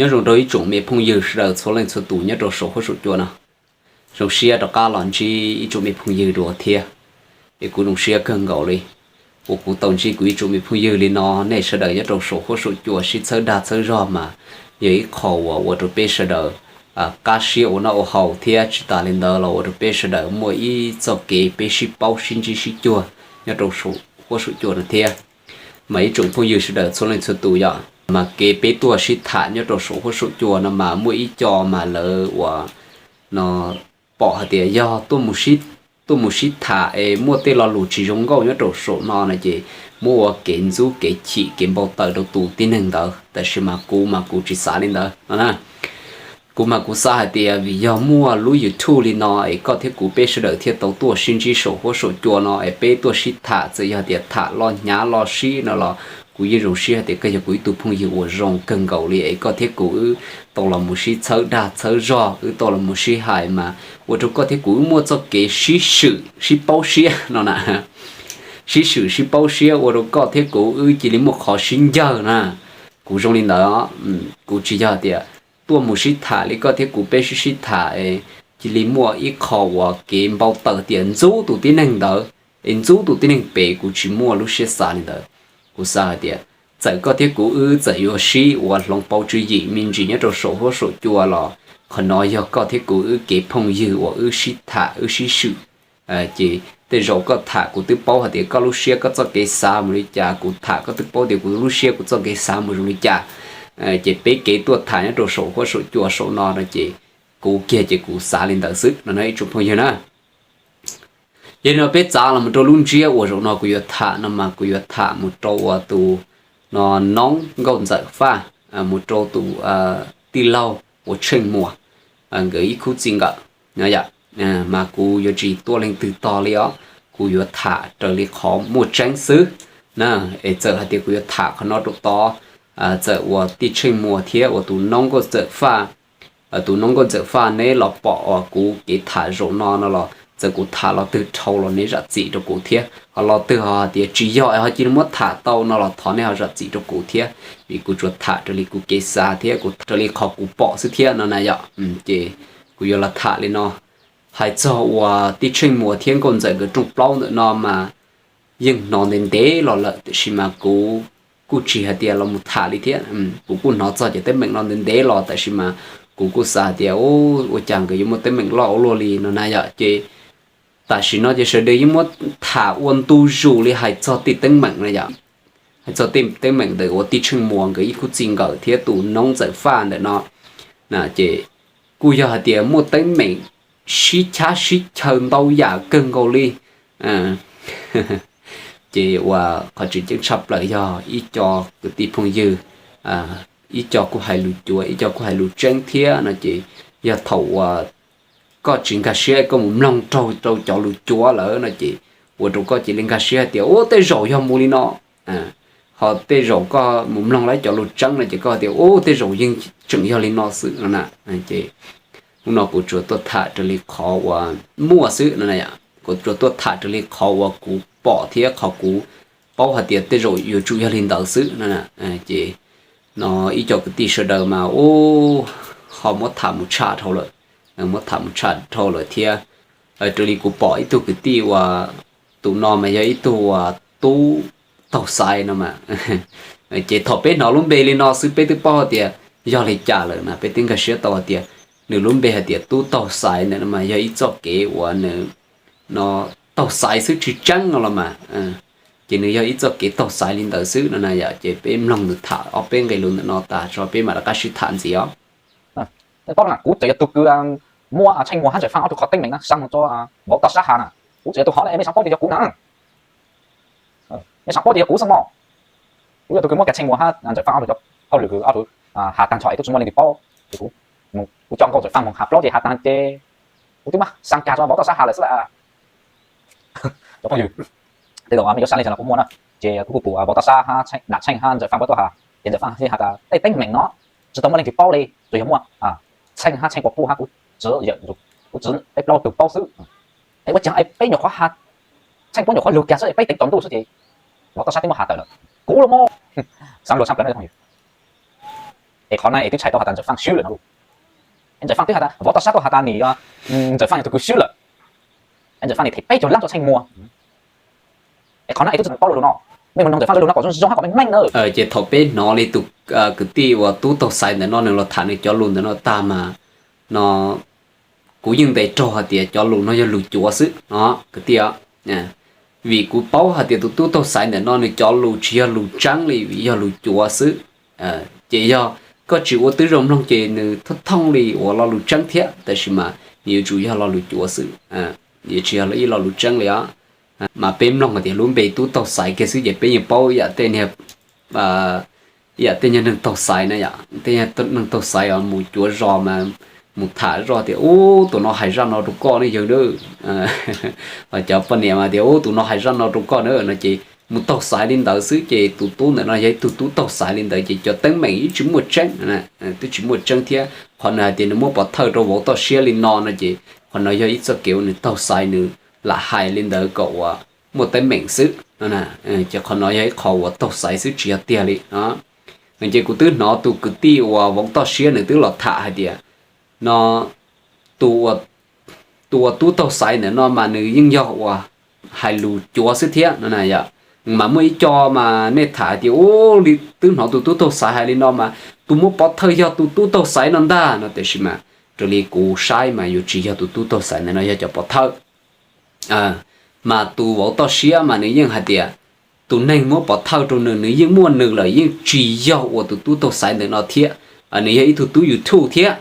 Nyob zoo rau ib tsoom me phooj ywg sawv daws txhua leej txhua tus nyob rau saum huab saum cua no. Zoo siab rov qab los ntsib ib tsoom me phooj ywg dua thiab. Es kuv zoo siab kawg nkaus li uas kuv tau ntsib kuv ib tsoom me phooj ywg li no. Nej sawv daws nyob rau saum huab saum cua sib txhawb dag txhawb zog mas yog ib qho uas ua rau peb sawv daws qab siab ua noj ua haus thiab tsis tas li ntawd los ua rau peb sawv daws muaj ib txoj kev peb sib paub sib ntsib sib cuag nyob rau saum huab saum cua no thiab. Mas ib tsoom phooj ywg sawv daws txhua leej txhua tus yom, mas kev peb tuaj sib tham nyob rau saum huab saum cua no mas muaj ib co mas lawv uas no pom hais tias yog tuaj mus sib tham es muaj tej lo lus tsis zoo nkauj nyob rau saum no no ces muab ua kev ntxub kev chim kev npau taws rau tus tib neeg ntawd. Tab sis mas kuv mas kuv tsis xav li ntawd no na. Kuv mas kuv xav hais tias vim yog muaj lub YouTube li no es koj thiab kuv peb sawv daws thiaj tau tuaj sib ntsib saum huab saum cua no es peb tuaj sib tham, txawm yog tias tham loj hnyav loj sib no los kuv yeej zoo siab hais tias koj yog kuv ib tug phooj ywg uas zoo kawg nkaus li es koj thiab kuv wb tau los mus sib txhawb dag txhawb zog, wb tau los mus sib hais mas ua rau koj thiab kuv wb muaj txoj kev sib swm sib paub siab no na. Sib swm sib paub siab ua rau koj thiab kuv wb cia li muaj qhov sib ncawg na. Kuv zoo li ntawd, kuv tsis yog tias tuaj mus sib tham li koj thiab kuv peb sib sib tham es cia li muaj ib qho uas kev npau taws tias ntxub tus tib neeg ntawd es ntxub tus tib neeg pem, kuv tsis muaj lub siab xav li ntawd. Kuv xav hais tias txawm koj thiab kuv wb txawm yuav sib ua hloov pauv tswv yim me ntsis nyob rau saum huab saum cua los qhov no yog koj thiab kuv wb kev phooj ywg uas wb sib tham wb sib swm. Ces tej zaum koj tham kuv twb paub hais tias koj lub siab koj txoj kev xav mus li cas, kuv tham koj twb paub tias kuv lub siab kuv txoj kev xav mus zoo li cas. Ces peb kev tuaj tham nyob rau saum huab saum cua saum no no ces kuv kiag ces kuv xav li ntawd xwb no na ib tsoom phooj ywg na. Yog li no peb txav los mus rau lub ntsiab uas zaum no kuv yuav tham no mas kuv yuav tham mus rau uas tus no Noob Nkauj Ntxawm Faj, mus rau tus tij laug uas Tsheej Muas, nkawd ib khub txij nkawm. Mas kuv yuav tsis tuaj leej twg tog li os, kuv yuav tham raws li qhov muaj tseeb xwb na. Es txawm hais tias kuv yuav tham qhov no rau tod, txawm uas tij Tsheej Muas thiab uas tus Noob Nkauj Ntxawm Faj, tus Noob Nkauj Ntxawm Faj neb los pom uas kuv kev tham zaum no no los txawm kuv tham lo twg dhau los neb zam txim rau kuv thiab, ho lo twg ho hais tias tsis yog es ho cia li muab tham tau no los thov nej ho zam txim rau kuv thiab, vim kuv tsuas tham raws li kuv kev xav thiab kuv raws li qhov kuv pom xwb thiab no na yom. Ces kuv yuav los tham li no. Hais txog uas tij Tsheej Muas thiab Nkauj Ntxawm nkawd rooj plaub ntawm no mas yeej hnov ntev ntev los lawm tiam sis mas kuv kuj tsis hais tias los mus tham li thiab. Kuv kuj hnov txog cov teeb meem no ntev ntev los tab sis mas kuv kuj xav hais tias ua cas nkawd yuav muaj teeb meem loj ua luaj li no na yom. Ces tam sim no ces sawv daws yeej muab tham ua ntu zus li hais txog tej teeb meem na yom, hais txog tej teeb meem ntawm uas tij Tsheej Muas nkawd ib khub txij nkawm thiab tus Noob Ntxawm Faj ntawm no. Ces kuj yog hais tias muaj teeb meem sib chab sib chaw ntau yam kawg nkaus li. Ces uas qhov tseem ceeb tshaj plaws yog ib co kwv tij phooj ywg, ib co kuj hais lus cuav ib co kuj hais lus tseeb thiab no ces yog thaum uas koj tsis nkag siab koj mus mloog raug rau cov lus cuav lawm no ces ua rau koj cia li nkag siab hais tias ua tej zaum yog mus li no, ho tej zaum koj mus mloog lawv cov lus tseeb no ces koj tias ua tej zaum yeej tseem yog li no xwb no na. Ces hnub no kuv tsuas tuaj tham raws li qhov uas muaj xwb no, kuv tsuas tuaj tham raws li qhov uas kuv pom thiab qhov kuv paub hais tias tej zaum yuav tsum yog li ntawd xwb no. Ces no ib co kwv tij sawv daws mas ub, ho muab tham mus tshaj dhau lawm, muab tham mus tshaj dhau lawm thiab. Raws li kuv pom ib tug kwv tij uas tus no mas yog ib tug uas tub taug xaiv no mas, ces thaum peb hnov lub npe li no xwb peb twb paub tias yog li cas lawm na, peb twb nkag siab tau hais tias nws lub npe hais tias tub taug xaiv ntawm no mas yog ib txoj kev uas nws no taug xaiv xwb tsis tseeb no los mas, ces nws yog ib txoj kev taug xaiv li ntawd xwb no na yom. Ces peb mloog nws tham ob peb nqe lus ntawm no tas tso peb mam rov qab sib tham ntxiv os. Kuv txawm yog tus kws muaj Tsheej Muas hab Ntxawm Faj ob tug qhov teeb meem na sau mus rau vauv Toj Sab has na, kuv txawm yog tus hov na, mej xaav paub tias yog kuv na, mej xaav paub tias yog kuv xwb mog. Kuv yog tus kws muab kiag Tsheej Muas hab Ntxawm Faj ob tug cov hauj lwm kws ob tug has tag nrho es twb tsis muaj leej twg paub. Ces kuv, kuv coj Nkauj Ntxawm Faj moog has plaub ces has tag ces kuv twb muab xa kiag rau vauv Toj Sab has lawm xwb. Cov phooj ywg, tej zaum mej yuav xav leej twg los kuv muaj na, ces kuv kuj pum vauv Toj Sab hab Nam Tsheej hab Ntxawm Faj puab tuaj has, ces Ntxawm Faj hab has tas tej teeb meem no tsis tau muaj leej twg paub li, tsuas yog muaj Tsheej hab Tsheej Puas Puj hab kuv txiv, kuv txiv peb plaub tug paub xwb. Es ua caag es peb nyuam qhuav has, Tsheej puab nyuam qhuav lug kiag xwb es peb teev tsaus ntuj xwb ces vauv Toj Sab twb muab has tawm lawm. Kuv los mas xaav luag sab plaws no. Es qhov no es twb tshais tau has tas Ntxawm Faj swb lawm no. Ntxawm Faj twb has tas vauv toj siab tau has tas nim Ntxawm Faj yog tus kws swb lawm. Ntxawm Faj nim them peb caug lab tso tsheej muag. Es qhov no es twb tsis tau paub lus no. Mej mus noog Ntxawm Faj lus no kom zoo zoo hab kom meej meej na. Ces thaum peb hnov li tus kwv tij uas tub taug xaiv ntawm no nws los tham nws cov lus ntawm no tag mas no kuv yeej ntes raug hais tias cov lus no yog lus cuav xwb no kwv tij. Vim kuv paub hais tias tus tub taug xaiv ntawm no nws cov lus tsis yog lus tseeb li, vim yog lus cuav xwb. Ces yog koj tsis ua tib zoo mloog ces nws thooj thooj li ua lo lus tseeb thiab, tab sis mas nws yuav tsum yog lo lus cuav xwb, yuav tsis yog ib lo lus tseeb li os. Mas peb mloog hais tias lub npe tub taug xaiv kiag xwb ces peb yeej paub ib yam tej niag, ib yam tej nyuag neeg taug xaiv na yom, tej nyuag neeg taug xaiv os mus cuav zos mas mus tham zoj tias ub tus no hais zaj no rau koj ne yawg na. Cov poj niam mas tias ub tus no hais zaj no rau koj na no ces mus taug xaiv li ntawd xwb ces tus tub ntawm no yog ib tug tub taug xaiv li ntawd ces cov teeb meem yeej tsis muaj tseeb, twb tsis muaj tseeb thiab qhov nws hais tias nws muab pov thawj rau vauv toj siab li no no ces qhov no yog ib txoj kev uas nws taug xaiv nws lam hais li ntawd kom uas muaj teeb meem xwb. Ces qhov no yog ib qho uas taug xaiv xwb tsis yog tiag li. Ces kuv twb hnov tus kwv tij uas vauv toj siab nws twb los tham hais tias no tus tus uas tub taug xaiv ntawm no mas nws yeej yog uas hais lus cuav xwb thiab no na yom. Mas muaj ib co mas nej tham hais tias ub li twb hnov tus tub taug xaiv hais li no mas tus muab pov thawj yog tus tub taug xaiv no ntag no, tiam sis mas raws li kuv saib mas yuav tsis yog tus tub taug xaiv ntawm no, yog cov pov thawj. Mas tus vauv toj siab mas nws yeej hais tias tus neeg muab pov thawj rau nws, nws yeej muaj nws lawm, yeej tsis yog uas tus tub taug xaiv ntawm no thiab. Nws yog ib tug tub YouTube thiab.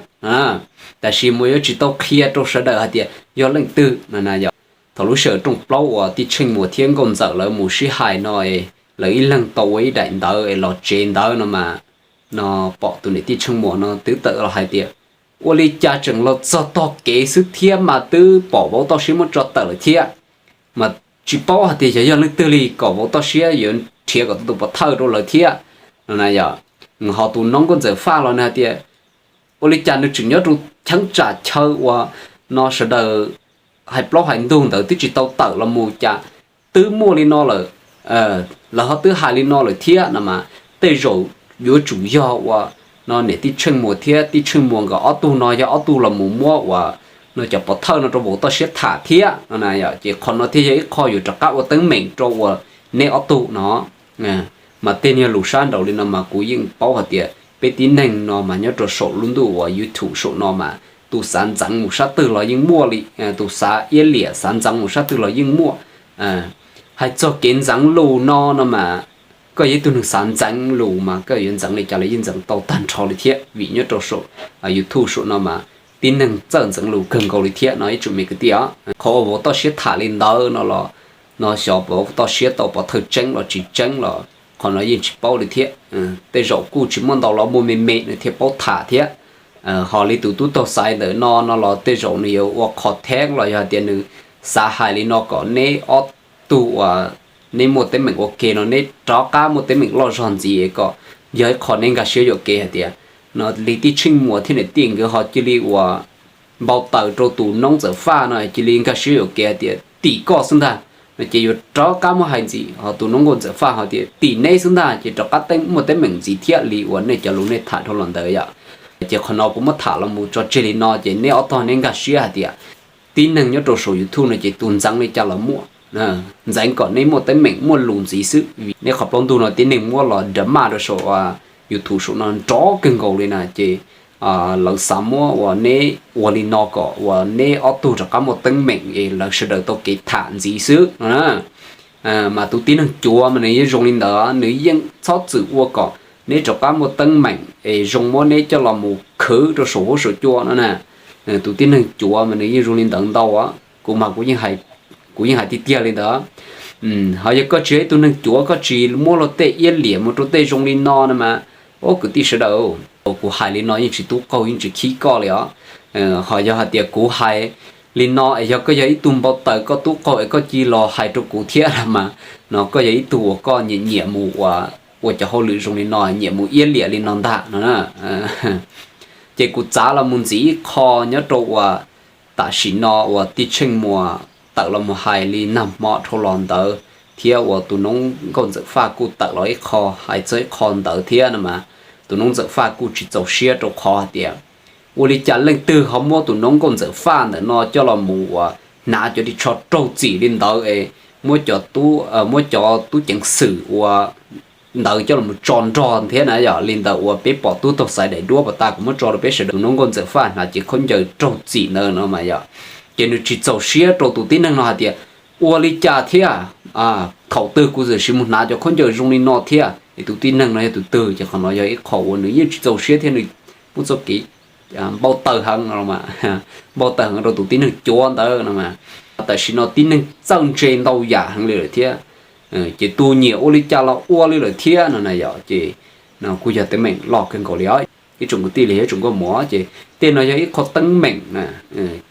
Tab sis mas yuav tsis tau qhia rau sawv daws hais tias yog leej twg no na yom. Thaum lub sij hawm rooj plaub uas tij Tsheej Muas thiab Nkauj Ntxawm lawv mus sib hais no es lawv ib leeg tau ua ib daim ntawv es los tsev ntawd no mas no pom tus niam tij Tsheej Muas no twb tawm los hais tias ua li cas tseem los txog tog kev xwb thiab mas twb pom vauv toj siab muab tso tawm lawm thiab. Mas tsis paub hais tias xyov yog leej twg li kom vauv toj siab yuav nrhiav kom tau tus pov thawj rau lawv thiab no na yom. Ho tus noob Nkauj Ntxawm Faj los nws hais tias ua li cas nws tseem nyob rau cheeb tsam chaw uas no sawv daws hais plaub hais ntug ntawd twb tsis tau tawm los mus cas twb muaj li no lawm, lawv ho twb hais li no lawm thiab no mas tej zaum yuav tsum yog uas no niam tij Tsheej Muas thiab tij Tsheej Muas nkawd ob tug no yog ob tug los mus muab uas no cov pov thawj no rau vauv toj siab tham thiab no na yom. Ces qhov no thiaj yog ib qho yuav rov qab ua teeb meem rau uas neb ob tug no. Mas tej niag lus sab nraud li no mas kuv yeej paub hais tias peb tib neeg no mas nyob rau saum lub ntuj uas YouTube saum no mas tus xav ntxeev mus sab twg los yeej muaj li, tus xav iab liam xav ntxeev mus sab twg los yeej muaj. Hais txog kev ntxeev lus no no mas koj yog ib tug neeg xav ntxeev lus mas koj yuav ntxeev li cas los yeej ntxeev tau tag nrho li thiab, vim nyob rau saum YouTube saum no mas tib neeg txawj ntxeev lus kawg nkaus li thiab no ib tsoom me kwv tij. Qhov uas vauv toj siab tham li ntawd no los no xyov vauv toj siab tau pov thawj tseeb los tsis tseeb los qhov no yeej tsis paub li thiab. Tej zaum kuj tsis muaj ntau los muaj me me nws thiaj paub tham thiab. Ho li tus tub taug xaiv ntawm no no los tej zaum nws yuav ua qhov theeb los yog hais tias nws xav hais li no kom neb ob tug uas neb muaj teeb meem ua ke no neb rov qab muaj teeb meem loj zog ntxiv es kom yog ib qho neb nkag siab yuam kev hais tias no li tij Tsheej Muas thiab niam tij nkawd ho cia li uas npau taws rau tus noob Ntxawm Faj no cia li nkag siab yuam kev hais tias tim koj xwb ntag no ces yuav rov qab muab hais ntxiv. Ho tus noob Nkauj Ntxawm Faj ho tias tim neb xwb ntag ces rov qab muaj teeb meem ntxiv thiab li uas nej cov lus nej tham dhau los ntawd yom. Ces qhov no kuv muab tham los mus tso tseg li no ces neb ob tog neb nkag siab hais tias tib neeg nyob rau saum YouTube no ces tus ntxeev li cas los muaj, ntxeev kom neb muaj teeb meem muaj lus ntxiv xwb. Vim neb qhov plaub ntug no tib neeg muab los drama rau saum YouTube saum no nrov kawg nkaus li na ces lawv xav muab uas neb ua li no kom uas neb ob tug rov qab muaj teeb meem es lawv sawv daws tau kev tham ntxiv xwb no na. Mas tus tib neeg cuav mas nws yeej zoo li ntawd, nws yeej txhob txwm ua kom neb rov qab muaj teeb meem es zoo muab neb coj los mus khwv rau saum huab saum cua no na. Tus tib neeg cuav mas nws yeej zoo li ntawd ntau, kuv mas kuv yeej hais tiag tiag li ntawd. Ho yog koj tsis yog ib tug neeg cuav koj tsis muab luag tej iab liam mus rau tej zoo li no no mas, ub kwv tij sawv daws, kuv hais li no yeej tsis tub qaug yeej tsis khib koj li os. Ho yog hais tias kuv hais li no es yog koj yog ib tug npau taws koj tub qaug es koj cia li los hais rau kuv thiab no mas, no koj yog ib tug uas koj nyiam nyiam mus ua cov hauj lwm zoo li no, nyiam mus iab liam li no ntag no. Ces kuv txav los mus ntxiv ib qho nyob rau uas tam sim no uas tij Tsheej Muas tawm los mus hais li nag hmo dhau los ntawd thiab uas tus noob Nkauj Ntxawm Faj kuj tawm los ib qho hais txog ib qho ntawd thiab no mas, tus noob Ntxawm Faj kuj tsis txaus siab rau qhov hais tias ua li cas leej twg ho muab tus noob Nkauj Ntxawm Faj ntawm no coj los mus uas hnav cov ris tsho raug txim li ntawd es muab cov tub, muab cov tub ceev xwm ua ntawd coj los tso nrog thiab na yom, li ntawd uas peb pom tub taug xaiv daim duab pas tas kuv muab tso rau peb sawv daws, tus noob Nkauj Ntxawm Faj hnav cev khaub ncaws raug txim ntawd no mas yom, ces nws tsis txaus siab rau tus tib neeg no hais tias ua li cas thiab, thaum twg kuv txawm sis mus hnav cov khaub ncaws zoo li no thiab es tus tib neeg no yog tus twg. Ces qhov no yog ib qho uas nws yeej tsis txaus siab thiab nws muaj txoj kev npau taws heev, npau taws heev rau tus tib neeg cuav ntawd no mas. Tam sim no tib neeg txawj ntse ntau yam heev li lawm thiab, ces tus nyiam ua li cas los ua li lawm thiab no na yom. Ces no kuj yog teeb meem loj kawg nkaus li os ib tsoom kwv tij li ib tsoom nkauj muam. Ces tej no yog ib qho teeb meem na,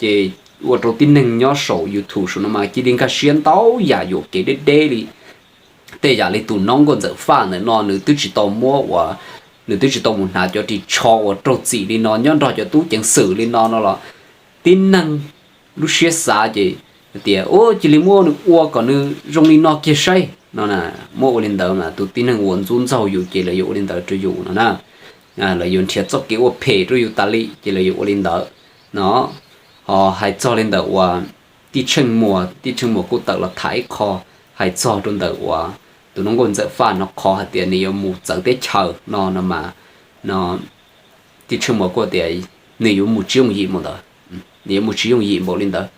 ces ua rau tib neeg nyob saum YouTube saum no mas cia li nkag siab ntau yam yuam kev deb deb li. Tej yam li tus noob Nkauj Ntxawm Faj ntawm no nws twb tsis tau muab uas, nws twb tsis tau mus hnav cov ris tsho uas raug txim li no nyob nrog cov tub ceev xwm li no no los tib neeg lub siab xav ces tias ua cia li muab nws ua kom nws zoo li no kiag saib no na. Muab ua li ntawd mas tus tib neeg uas ntxub ntxaug yus ces lawv yuav ua li ntawd rau yus no na. Lawv yuav nrhiav txoj kev ua phem rau yus tas li ces lawv yuav ua li ntawd no. Ho hais txog li ntawm uas Tij Tsheej Muas, Tij Tsheej Muas kuj tawm los tham ib qho hais txog rau ntawm uas tus noob Nkauj Ntxawm Faj no qhov hais tias nws yuav mus txawv teb chaws no no mas no Tij Tsheej Muas kuj tias nws yuav mus tsis yooj yim npaum ntawd, nws yuav mus tsis yooj yim npaum li ntawd.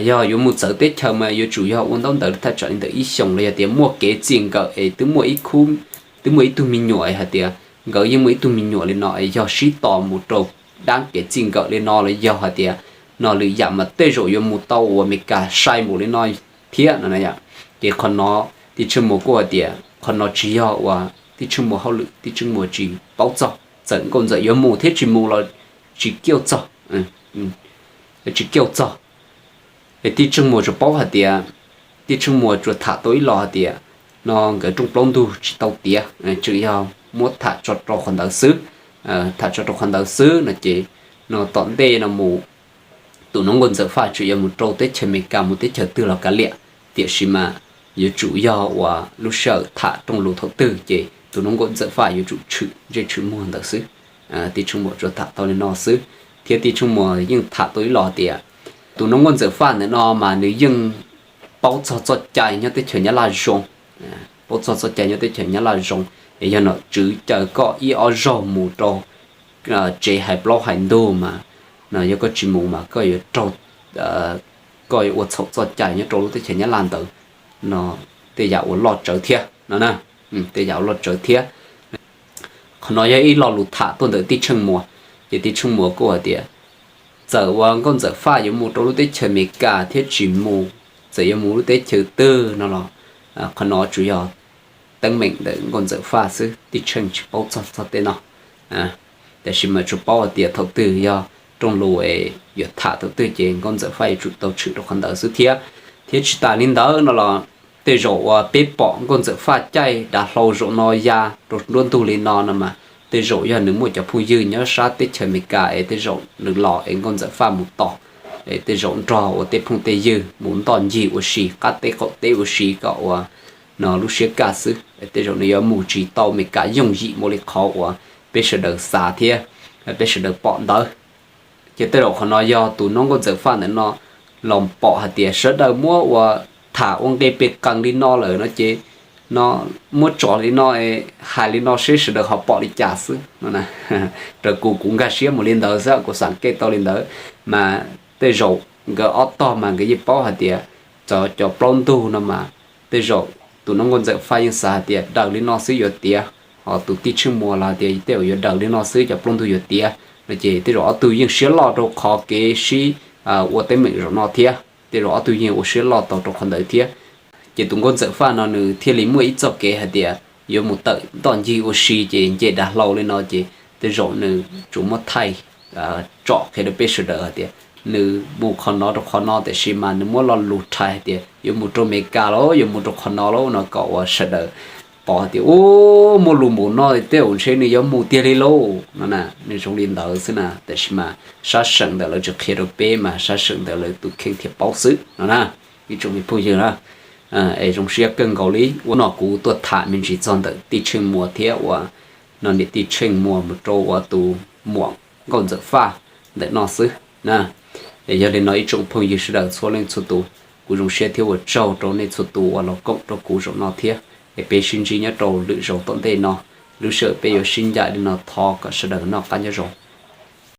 Yog yuav mus txawv teb chaws mas yuav tsum yog ua ntaub ntawv thaj tsam li ntawm ib xyoos los yog tias muaj kev txij nkawm es twb muaj ib khub, twb muaj ib tug me nyuam es hais tias nkawd yeej muaj ib tug me nyuam li no es yog sib tos mus rau dab kev txij nkawm li no los yog hais tias no lwm yam mas tej zaum yuav mus tau uas Amelikas sai npaum li no thiab no na yom. Ces qhov no Tij Tsheej Muas kuj hais tias qhov no tsis yog uas Tij Tsheej Muas hauj lwm, Tij Tsheej Muas tsis paub txog, txawm Nkauj Ntxawm yuav mus thiab tsis mus los tsis kiaj txog, tsis kiaj txog. Es Tij Tsheej Muas tsuas paub hais tias, Tij Tsheej Muas tsuas tham tau ib los hais tias no nkawd rooj plaub ntug tsis tau tiav, tsuas yog muab tham tso rau qhov ntawd xwb. Tham tso rau qhov ntawd xwb no ces no tom ntej no mus tus noob Nkauj Ntxawm Faj tsuas yog mus rau teb chaws Amelikas mus teb chaws twg los kav liam, tiam sis mas yuav tsum yog uas lub sij hawm tham rooj lus thaum twg ces tus noob Nkauj Ntxawm Faj yuav tsum tshwm ntsej tshwm muag ntawd xwb. Tij Tsheej Muas tsuas tham tau li no xwb, thiab Tij Tsheej Muas yeej tham tau ib los tias tus noob Nkauj Ntxawm Faj ntawm no mas nws yeej paub txog txoj cai nyob teb chaws Nyab Laj zoo, paub txog txoj cai nyob teb chaws Nyab Laj zoo, es yog nom tswv caw koj ib ob zaug mus rau tsev hais plaub hais ntug mas no yog koj tsis mus mas koj yuav raug, koj yuav ua txhaum txoj cai nyob rau lub teb chaws Nyab Laj ntawd no tej yam uas loj tsawv thiab no na, tej yam uas loj tsawv thiab. Qhov no yog ib lo lus tham tuaj ntawm Tij Tsheej Muas, ces Tij Tsheej Muas kuj hais tias txawm uas Nkauj Ntxawm Faj yuav mus rau lub teb chaws Amelikas thiab tsis mus, txawm yuav mus lub teb chaws twg no los qhov no tsuas yog teeb meem ntawm Nkauj Ntxawm Faj xwb, Tij Tsheej tsis paub txog txog tej no. Tiam sis mas tsuas paub hais tias thaum twg yog rooj lus es yuav tham thaum twg ces Nkauj Ntxawm Faj yuav tsum tau tshwm rau qhov ntawd xwb thiab. Thiab tsis tas li ntawd no los tej zaum uas peb pom Nkauj Ntxawm Faj caij dav hlau zaum no ya rau nruab ntug li no no mas tej zaum yog nws muaj cov phooj ywg nyob sab teb chaws Amelikas es tej zaum nws los es Nkauj Ntxawm Faj mus tos, es tej zaum nrog ua tej phooj tej ywg mus ntoj ncig ua si qab teb qaum teb ua si kom ua no lub siab kaj xwb. Tej zaum nws yuav mus tsis tau Amelikas yooj yim npaum li qhov uas peb sawv daws xav thiab peb sawv daws pom ntawd. Ces tej zaum qhov no yog tus noob Nkauj Ntxawm Faj ntawm no los pom hais tias sawv daws muab ua tham ua nqe pes qees li no lawm no ces no muab tso li no, hais li no seb sawv daws ho pom li cas xwb no. Raws kuv, kuv nkag siab mus li ntawd xwb, kuv xam kej tau li ntawd. Mas tej zaum nkawd ob tog mas nkawd yeej paub hais tias cov, cov plaub ntug no mas tej zaum tus noob Nkauj Ntxawm Faj yeej xav hais tias daws li no xwb yuav tiav, ho tus Tij Tsheej Muas los hais tias tej zaum yuav daws li no xwb cov plaub ntug yuav tiav no ces tej zaum ob tug yeej siab loj rau qhov kev sib ua teeb meem zaum no thiab, tej zaum ob tug yeej ua siab loj tau rau qhov ntawd thiab. Ces tus Nkauj Ntxawm Faj no nws thiaj li muaj ib txoj kev hais tias yuav mus tawm ntoj ncig ua si ces nce dav hlau li no ces tej zaum nws tsuas muab thaij tsom qhia rau peb sawv daws hais tias nws mus qhov no rau qhov no, tiam sis mas nws muab lo lus rhais hais tias yuav mus rau Amelikas los yuav mus rau qhov no lauj no kom uas sawv daws pom hais tias u, muaj lus npaum no tej zaum ntshe nws yuav mus tiag li lauj no na. Nws zoo li ntawd xwb na, tiam sis mas sab seem ntawm lawv tsis qhia rau peb mas sab seem ntawm lawv tus kheej thiaj paub xwb no na. Ib tsoom me phooj ywg na, es zoo siab kawg nkaus li uas no kuv tuaj tham me ntsis txog ntawm Tij Tsheej Muas thiab uas no niam tij Tsheej Muas mus rau ua tus muam Nkauj Ntxawm Faj ntawm no xwb na. Yog li no ib tsoom phooj ywg sawv daws txhua leej txhua tus, kuv zoo siab thiab ua tsaug rau nej txhua tus uas los koom rau kuv zaum no thiab. Es peb sib ntsib nyob rau lwm zaus tom ntej no, lub sij hawm peb yuav sib ncaim li no, thov kom sawv daws noj qab nyob zoo.